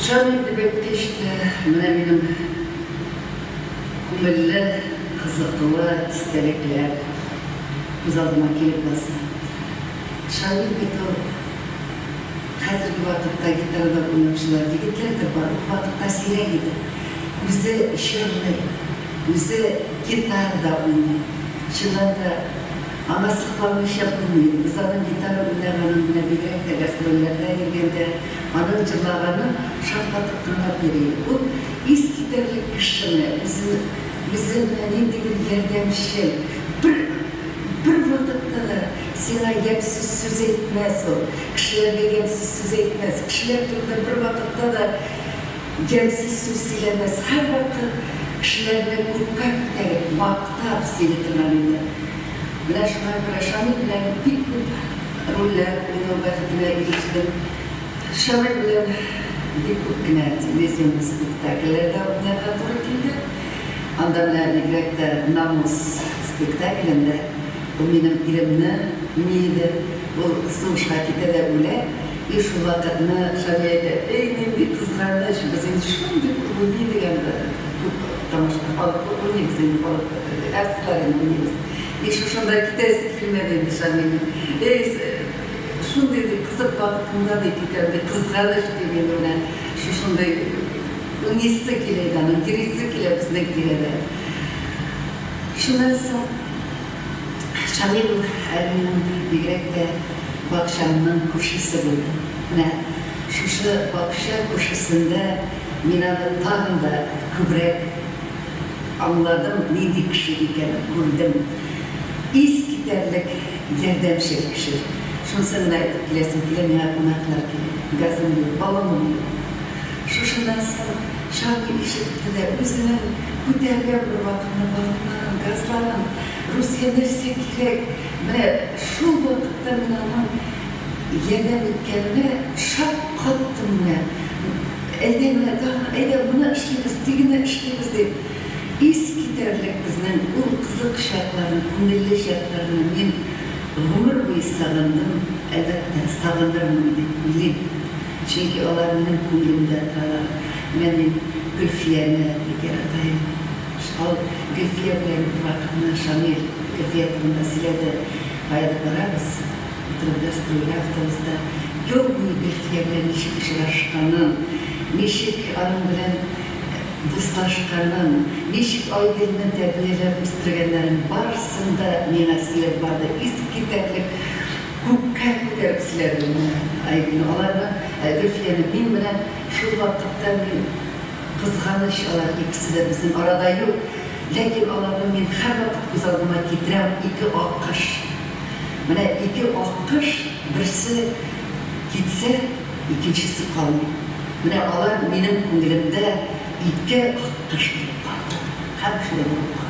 Шамил дип әйткәч тә, менә минем күңелле, кызыклы истәлекләр күз алдыма килеп баса. Шамил бит ул хәзерге вакытта гитарада уйнаучылар егетләр дә бар, ул вакытта сирәк иде. Үзе җырлый, үзе гитарада уйный. Чыннан да, аңа сокланмыйча булмый. Без аның гитара уйнаганын менә бигрәк тә гастрольләрдә йөргәндә, аның җырлаганын шаккатып тыңлап йөри идек. Ул искитәрлек кеше менә, үзе, үзе менә ниндидер ярдәмчел. Бер, бер вакытта да сиңа ямьсез сүз әйтмәс ул, кешеләргә ямьсез сүз әйтмәс, кешеләр турында бервакытта да ямьсез сүз сөйләмәс, һәрвакыт кешеләрне күккә күтәреп, мактап сөйли торган иде. Менә шуңа күрә Шамил белән бик күп рольләр уйнау бәхетенә ирештем. Шамил белән бик күп кенә телевизионный спектакльләрдә уйнарга туры килде. Анда менә бигрәк тә Намус спектаклендә ул минем иремне уйный иде. Ул сугышка китә дә үлә. И шул вакытны Шамил әйтә, Эй, нинди кызганыч, без инде шундый күп уйный идек анда, күп тамаша, халык күп уйныйбыз инде, халык, артистлар инде уйныйбыз. И шушында китәсе килмәде инде Шамилнең. Эй, шундый ди кызык вакытында ди китәм ди, кызганыч дип инде менә шушындый уйныйсы килә иде аның, йөрисе килә безнең тирәдә. Шуннан соң. Шамил әле минем бигрәк тә бакчамның күршесе булды. Менә шушы бакча күршесендә мин аны тагын да күбрәк аңладым, нинди кеше икәнен күрдем. Искитәрлек ярдәмчел кеше. Шунысын гына әйтеп киләсем килә, миңа кунаклар килә. Газым юк, баллоным юк. Шушыннан соң Шамил ишетте дә үзенең күтәргән бер вакытны баллоннарын, газларын, Русия нәрсә кирәк, менә шул вакытта мин аның ярдәм иткәненә шаккаттым менә. Әйдә менә тагын, әйдә моны эшлибез, тегене эшлибез дип, искитәрлек безнең ул кызык чакларны, күңелле чакларны мин гомер буе сагындым, әлбәттә, сагынырмын дип уйлыйм. Чөнки алар минем күңелемдә торалар. Менә мин Гөлфияне бик ярата идем. Шул Гөлфия белән бервакытны Шамил Гөлфия турында сөйләде. Каядыр барабыз, утырып гастрольгә автобуста. Юл буе Гөлфия белән ничек очрашканын, ничек аның белән дуслашканын, ничек Айгөлне тәрбияләп үстергәннәрен барысын да миңа сөйләп барды. Искитәрлек Күккә күтәреп сөйләде ул моны, Айгөлне. Аларны, Гөлфияне. Мин менә шул вакытта мин кызганыч, алар икесе дә безнең арада юк. Ләкин аларны мин һәрвакыт күз алдыма китерәм, ике аккош. Менә ике аккош, берсе китсә, икенчесе калмый. Менә алар минем күңелемдә ике аккош булып калды. Һәм шулай булып калды.